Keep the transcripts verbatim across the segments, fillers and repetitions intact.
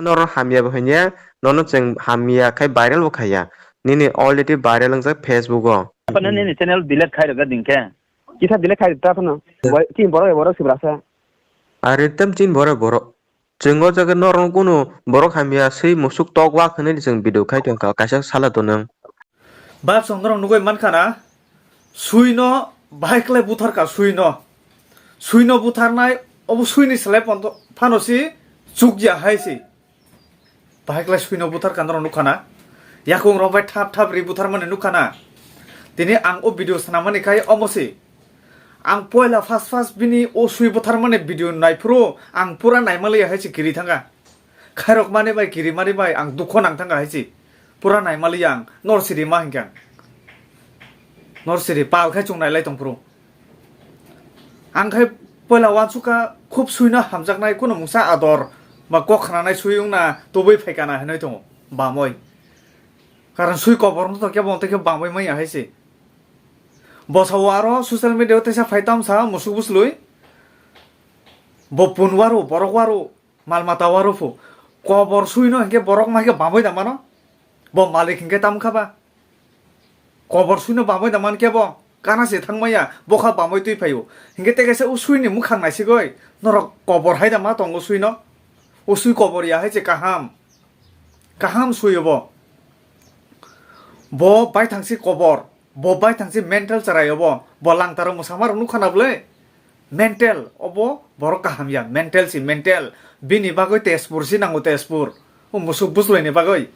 Norok hamya bo hinya, nono chwng hamya khai viral bo khaiya. Nini already viral wngjak Facebook o. Apa nini channel delete khai rwgwk ding khe? Kisa delete khai ta phano. Boi, chini borok, borok sibra sa. Are tam chini borok, borok. Chwng o jaga norok kunu borok hamya swi musuk tok wak hinwi chwng video khai tongkha, kaisa sala tonang. Bap song norok nugui mankha na, suino bahai khlai butharkha suino. Suino butharnai obo suini slai ponto phano si chukya hai si. Bahai khlai suino butharkha norok nukha na. Yakung rok bai thap thap ri butharmani nukha na. Tini ang o video swnamani khai omo si. Ang poila first first bini o sui butharmani video naiphuru ang pura naimaliya hai si kiri thangkha. Khairok mani bai kiri mani bai ang dukho nang thangkha hai si. Pura naimaliya ang nor siri ma hinkha. Nor siri pal khai chung nailai tongphuru. Ang khai poila uansukha khub suino hamjaknai, kuno mungsa ador ba kok khnanai sui wngna tubui phaikana hinwi tongo bamoi. Karon sui koborno to kebo tei khe bamoi manya hai se. Bosao aro social media o teisa phai tamsa musuk buslui. Bo pun waru, borok waru, mal mata waru phu. Kobor suino hinkhe borok ma khe bamoi da mano. Bo malik hinkhe tam kha ba. Kobor suino bamoi da man kebo, kana se thangmaya, bokha bamoi twi phaio. Hinkhe tei kaisa usui ni mukhang naisigoi, norok kobor hai da ma tongo usui no? Usui kobor ya hai se kaham. Kaham sui obo. Bo baithang si kobor, bo baithang si mental chwrai obo. Bo langtaro mwsama rok nukha na bwle? Mental, obo borok kaham ya, mental si mental. Bini bagwi Tezpur si nango, Tezpur. O musuk busloi ni bagwi.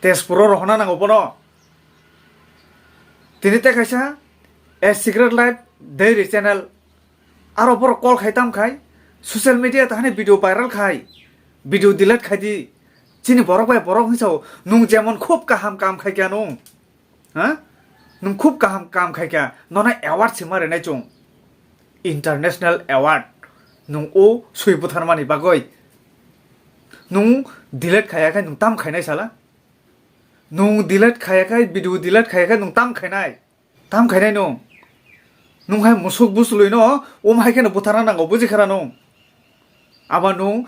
Tezpur o rohona nango bono. Tini tei kaisa A Secret Life Diary channel. Aro borok call khai tam khai. Social media ta hani video viral khai. Video delete khai di. Chini borok bai borok hinsa o. Nung jemon khub kaham kam khai kya nung. Ha? Nung khub kaham kam khai kha, nono award se ma rwnai chwng. International award. Nung o sui butharmani bagwi. Nung delete khaya khai nung tam khainai sala? Nung delete khaya khai, video delete khaya khai nung tam khainai? Tam khainai nung? Nung hai musuk buslui no, um hai kheno butharna nango, buji khara nung? Aba nung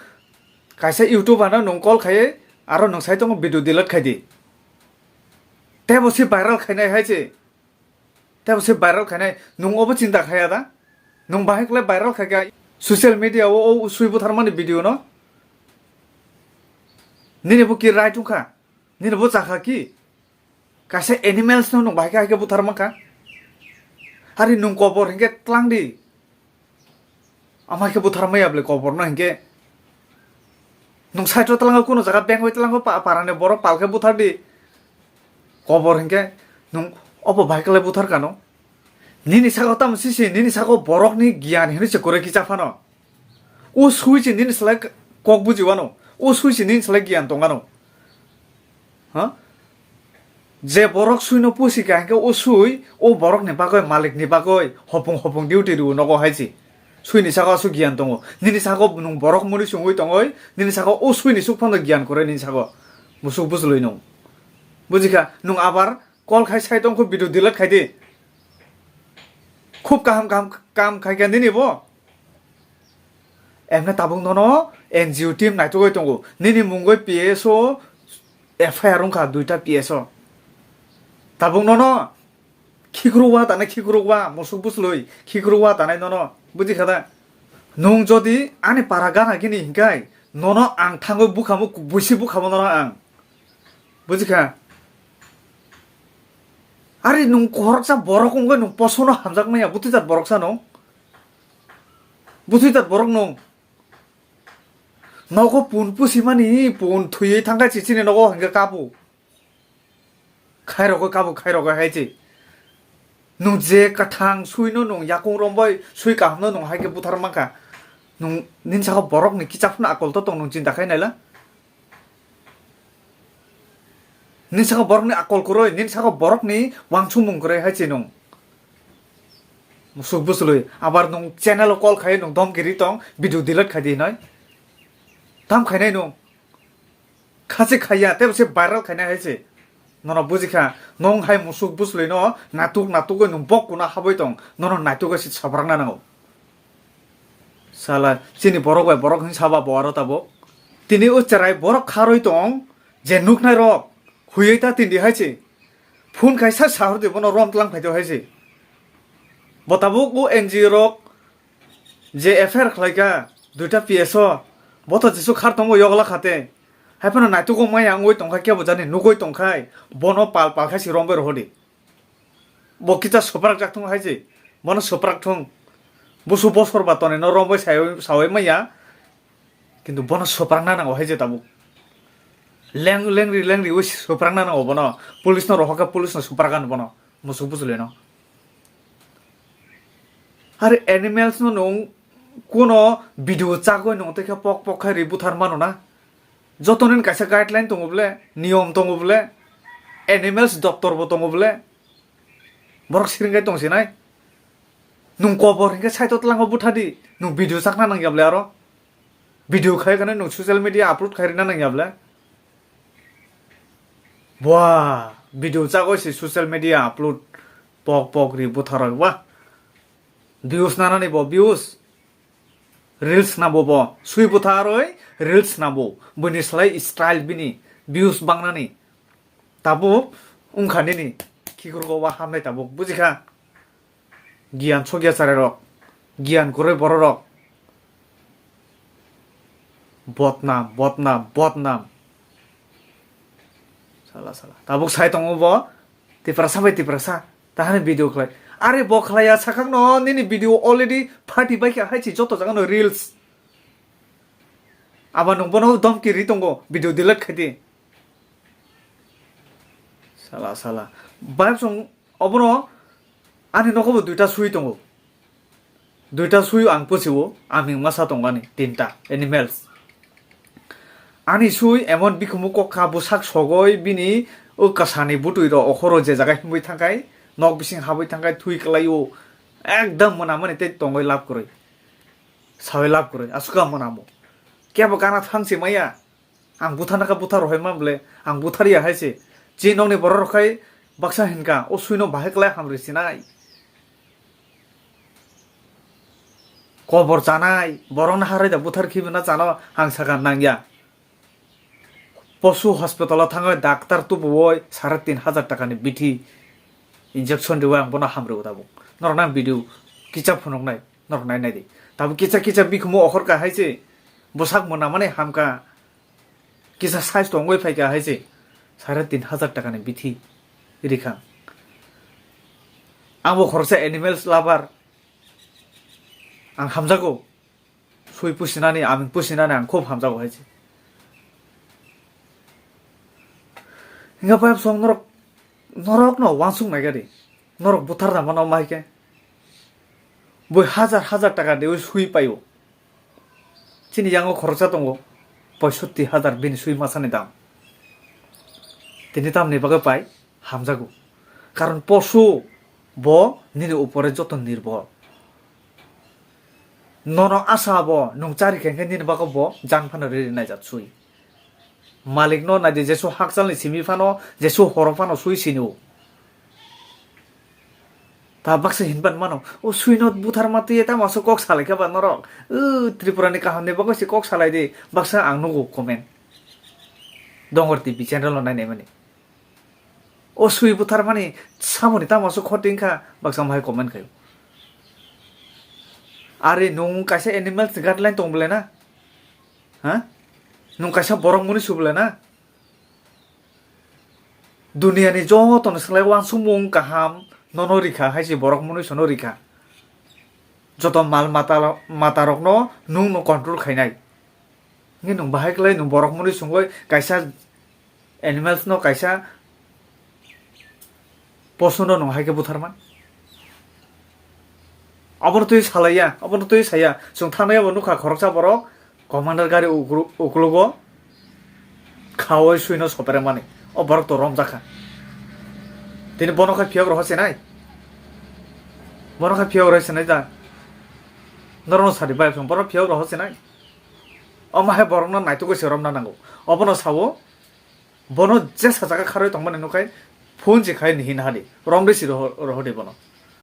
kaisa YouTuber no nung call khai, aro nung sai tongo video delete khai di. Tebo se viral khainai hai se. Tebo se viral khainai. Nung obo chinta khaya da? Nung bahai khlai viral khai kha social media o, o sui butharmani video no? Nini bo ki right wngkha? Nini bo chakha ki? Kaisa animals no nung bahai khe hai khe buthar mankha? Hari nung kobor hinkhe tlang di. Ama khe buthar maya bwle kobor no hinkhe. Nung side o tlango kuno jaga beng oi tlango pa-, parani borok pal khe buthar di. Kobor hinkhe nung obo bai kwlai buthar kano. Nini saka tamo sisi, nini saka borok ni giyan hinwi se kore kicha phano. O sui se nini slai kok buji wano. O sui se nini slai giyan tong ano. Ha? Je borok suino pusi kha hwnkhe o sui o borokni bagwi malikni bagwi hopung hopung duty rw nogo hai se. Suini saka aswk giyan tongo. Nini saka nung borok muni sungwi tongoi, nini saka o suini suk phano giyan kwrwi nini saka. Musuk bujlwi nung. Bujikha, nung abar call khai sai tongkho video delete khai di. Khub kaham kaham kam khai kha nini bo. Emne tabuk nono N G O team naitugwi tongo. Nini mungwi P S O F I R wngkha duita P S O. Tabuk nono khikrukwa tanai khikrukwa musuk buslui khikrukwa tanai nono buji kha da? Nung jodi ani para gana gini hinkai nono ang thangwi bukhamo buisi bukhamo nono ang. Buji kha? Ari nung khoroksa borok wngwi nung posono hamjak maya butijak boroksa nung. Butijak borok nung. Nogo pun pusimani, pun thwiwi thangkha chichini nogo hwnkhe kabu. Khairogwi kabu, khairogwi hai chi. Nung je kwthang suino nung yakung rombai sui kahamno nung hai khe buthar mankha. Nung nini saka borokni kicha phano akol to tong nung chinta khai naila. Nini saka borokni akol kwrwi, nini saka borokni wangsukmung kwrwi hai chi nung. Musuk buslui, abar nung channel o call khai nung domkiri tong, video delete khai di hinoi. Tam khainai nung. Khachi khaiya, tebo se viral khainai hai se. Nono bujikha, nung hai musuk buslui no natuk natuk nung bok kuna haboi tong, nono natuk se sabrakna nango. Sala, chini borok bai borok hin saba bo aro tabo. Tini o cherai borok kharwi tong je nuknai rok huiwi ta tindi hai se. Phone kaisa sahor di bono rom tlang phai do hai se. Bo tabuk o N G O rok je F I R khlai kha duita P S O, bo to jesu khar tongo yogla khate. Hai phano naitugo maya wngwi tong kha kebo jani nugwi tong khai bono pal pal khai se rombai rohodi. Bo kisa swprak jak thung hai se, bono swprak thung. Busu bosor ba tonwi no rombai sawi sawi maya. Kintu bono swprakna nango hai je tabuk. Leng, lengri, lengri ui swprakna nango bono. Police no rohor khe police no swprak ano bono. Musuk bujuli no. Are animals no nung kuno video chagoi nung tei khe pok pok khai ri buthar mano na. Joto nin kaisa guideline tongo bole, niyom tongo bole. Animals doctor bo tongo bole. Borok siring khai tong sinai. Nung kobor hinkhe side o tlango butha di. Nung video chakna nang ya bole aro. Video khai kheno nung social media upload khai rina nang ya bole. Bua, video chagoi se social media upload pok pok ri butharoi wa. Views nanani bo views. Reels na bo bo. Sui butharoi reels na bo. Bini slai style bini views bangnani. Tabuk wngkha nini khikurgo wa hamnai tabuk bujikha. Giyan sokya chare rok, giyan kwrwi borok rok. Botnam, botnam, botnam. Sala, sala. Tabuk sai tongo bo, Tiprasa bai Tiprasa. Tahani video khlai. Are bo khlaiya sakhang no, nini video already phati bai kha hai si joto jaga no reels. Aba nung bono domki ri tongo, video delete khai di. Sala, sala. Bayap song obono ani nogo bo duita sui tongo. Duita sui ang pusiwo, aming masa tongo ani tinta animals. Ani sui emon bikhumu kokha bwsak sogoi bini o kasani butui ro okhoro je jaga himwi thangkai, nok bising habwi thangkai, thui kwlaio. Ekdam mona mani tei tongoi lab kwrwi. Sawi lab kwrwi. Asuka mona mo. Kebo kana thangsi maya. Ang butharna kha buthar rohoi man bole, ang buthar ya hai se. Chi nokni borok rok khai baksa hinka, o suino bahai klai hamri sinai. Kobor chanai, borokno harai da buthar khibi na chano ang saka nang ya. Posu hospital o thangwi daktar tubuwi sare tin hajar taka ni bithi injection riwi ang bono hamri o tabuk. Norok nang video kisa phunuknai, norok nai nai di. Tabuk kisa kisa bikhumu okhor ka hai se, bwsak mona mani hamka. Kisa size tongwi phaikha hai se, sare tin hajar taka ni bithi rikha. Ang bo khoroksa animals lover, ang hamjago. Sui pusinani, aming pusinani ang khub hamjago hai se. Hingkha pai song norok, norok no wansuk nai gadi. Norok buthar na mano mai khe. Bui hajar hajar taka deui sui paio. Chini yango khoroksa tongo poisotti hajar bini sui masani dam. Tini tamni bagwi pai hamjago. Karon posu bo nini upore joto nirbhor. Nono asa bo nung chari khe khe nini bagwi bo jan phano riri naijak sui. Malikno naidi, jesu hakchalni simi phano, jesu horo phano sui sinio. Ta baksa hinban mano, o suino buthar ma twiya tamo aswk kok salai kha ba norok. O Tripurani kahamni bagwi se kok salai di, baksa ang nugo comment. Dongor T V channel o nainai mani. O sui buthar mani samoni tamo aswk khoti wngkha, baksa bahai comment khaio. Ari nung kaisa animals ni guideline tong bole na? Ha? Nung kaisa borok muni su bole na? Duniani joto ni swlai wansukmung kaham nono rikha, hai se borok muni sono rikha. Joto mal mata, mata rokno nung no control khainai. Nge nung bahai klai nung borok muni sungoi kaisa animals no kaisa posu no nung hai khe buthar man. Obono twi salaiya, obono twi saya. Chwng thangnai abo nukha khoroksa borok commander gari uklu-, uklugo khaui suino sopere mani. O borok to romjakha. Tini bono khe phiyok roho sinai. Bono khe phiyok roho sinai da. Norokno sadi bai phung bono phiyok roho sinai. Omo hai borokno naitugwi se romna nango. Obono sawo, bono jesa jaga kharwi tongmani nukhai, phone se khai ni hin hadi, romri si roho, rohodi bono.